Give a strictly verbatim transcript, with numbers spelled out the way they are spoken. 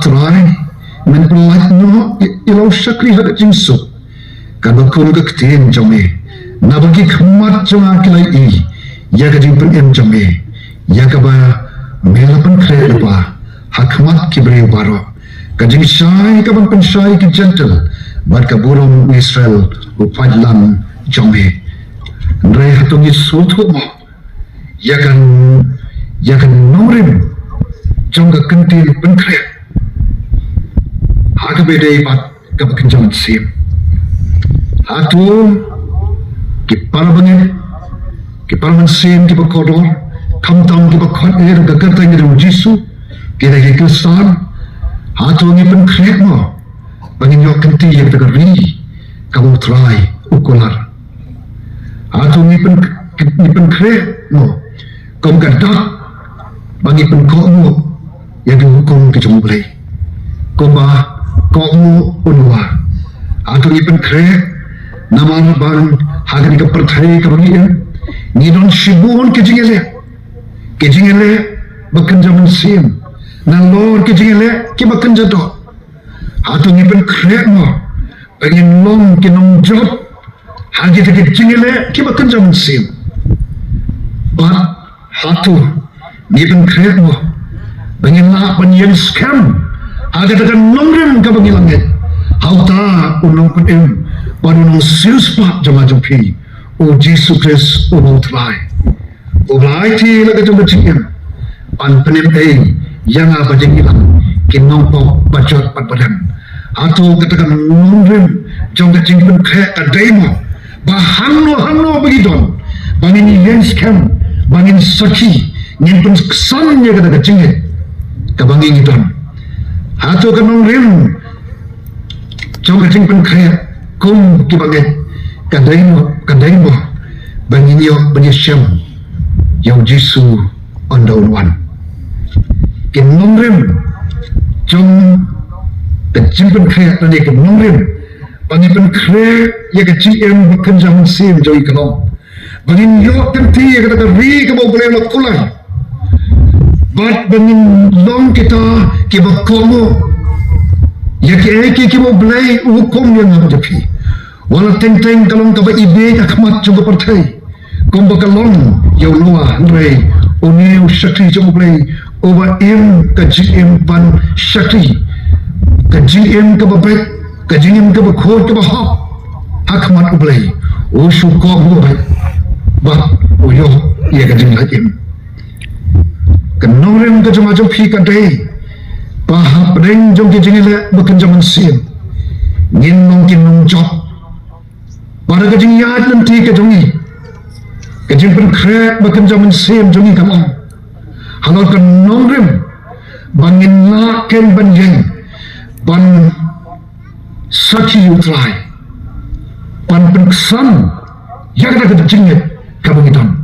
Trai, men pynlait noh ïa la u shakri ha ka jingsuk, katba kum ka ktien jong me, naba ki khmat jong nga ki la ïohi ïa ka jingpynim jong me, ïa kaba me la pynkhreh lypa ha khmat ki briew baroh, ka jingshai kaban pynshai ki Jentil, bad ka burom u Israel u paidlang jong me. Hynrei hato ngi sngewthuh mo ïa ka, ïa ka nongrim jong ka kyntien pynkhreh ha kaba ïadei bad kaba kynja mynsiem? Hato ki para bangeit, ki para mynsiem kiba kordor, khamtam kiba khot ïa ka kyrteng jong u Jisu, ki dei ki Khristan, hato ngi pynkhreh mo ba ngin ïoh kynti ïa kata ka ri kaba u Trai u kular? Hato ngi pyn, ngi pynkhreh mo kum ka dak ba ngi pynkohnguh ïa ki hukum ki jong U Blei, kumba kohnguh u Noah? Hato ngi pynkhreh namar ba ha kane ka pyrthei kaba ngi im, ngi don shibun ki jingïaleh, ki jingïaleh ba kynja mynsiem, nalor ki jingïaleh kiba kynja doh? Hato ngi pynkhreh mo ba ngin long ki nongjop ha kita ki jingïaleh kiba kynja mynsiem? Bad hato ngi pynkhreh mo ba ngin lah ban ïeng skhem ha kata ka nongrim kaba ngi la ngeit ha uta u Nongpynim bad u Nongsiewspah jong nga jong phi, u Jisu Khrist uba u Trai, uba la aiti la ka jong ka jingim ban pynim ei ïa nga bad ïa ngi lang ki nongpop bajot bad barem? Hato kata ka nongrim jong ka jingpynkhreh ka dei mo ba hangno hangno ba ngi don, ba ngin ïeng skhem, ba ngin sakhi, ngin pynksan ïa kata ka jingngeit kaba ngi ngi don? Hato ka nongrim jong ka jingpynkhreh kum kiba ngeit ka dei mo, ka dei mo ba ngin ïoh ban ïashem ïa u Jisu ynda un wan? Ki nongrim jong ka jingpynkhreh lane ki nongrim ba ngi pynkhreh ïa ka jingim ba kynja mynsiem jong ngi ka long ba ngin ïoh kynti ïa kata ka ri kaba U Blei u la kular, bad ba ngin long kita kiba kohnguh ïa kiei kiei kiba U Blei u hukum ïa nga bad ïa phi. Wat la teng teng ka long kaba ibiej ha khmat jong ka pyrthei, kumba ka long ïa u Noah, hynrei une u shakri jong U Blei uba im ka jingim ban shakri, ka jingim kaba beit, ka jingim kaba khuid kaba hok ha khmat U Blei, u shu kohnguh beit bad u ïoh ïa ka jinglait im. Ka nongrim ka jong nga jong phi ka dei ba hapdeng jong ki jingïaleh ba kynja mynsiem, ngin long ki nongjop. Bad ka jingïaid lynti ka jong ngi, ka jingpynkhreh ba kynja mynsiem jong ngi ka long halor ka nongrim ba ngin lah ken ban ïeng ban sakhi ïa u Trai, ban pynksan ïa kata ka jingngeit kaba ngi don.